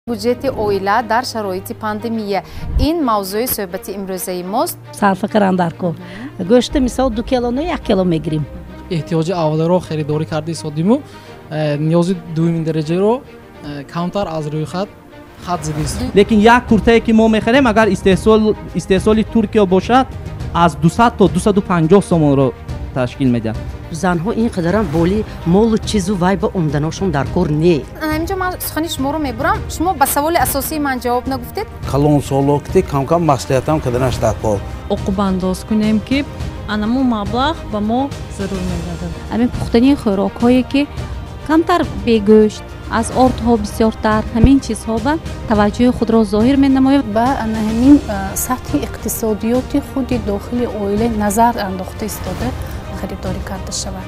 Буҷети оила дар шароити пандемия — ин мавзӯи суҳбати имрӯзаи мост. Сарфа кардан дар кор. Гӯшти, мисол, 2 кило не, 1 кило мегирем. Эҳтиёҷи авваларо харидорӣ карда истодиму ниёзи дуюмин дараҷаро камтар аз рӯйхат хат задист. Лекин як куртае, ки мо мехарем, агар истеҳсоли Туркия бошад, аз 200 то 250 сомонро ташкил медиҳад. Занҳо ин қадарам боли молу чизу вай ба омданошон дар кор не. Ҳаминҷо ман сухани шуморо мебурам. Шумо ба саволи асосии ман ҷавоб нагуфтед. Калонсолокти камкам маслиҳатам карданаш дар кор. Оқубандоз кунем, ки анаму маблағ ба мо зарур мегардад. Ҳамин пухтани хӯрокҳое, ки камтар бегӯшт, аз ордҳо бисёртар, ҳамин чизҳо ба таваҷҷӯҳи худро зоҳир менамоем. Ба ана ҳамин сатҳи иқтисодиёти худи дохили оила назар андохта истода харидорӣ карда шавад.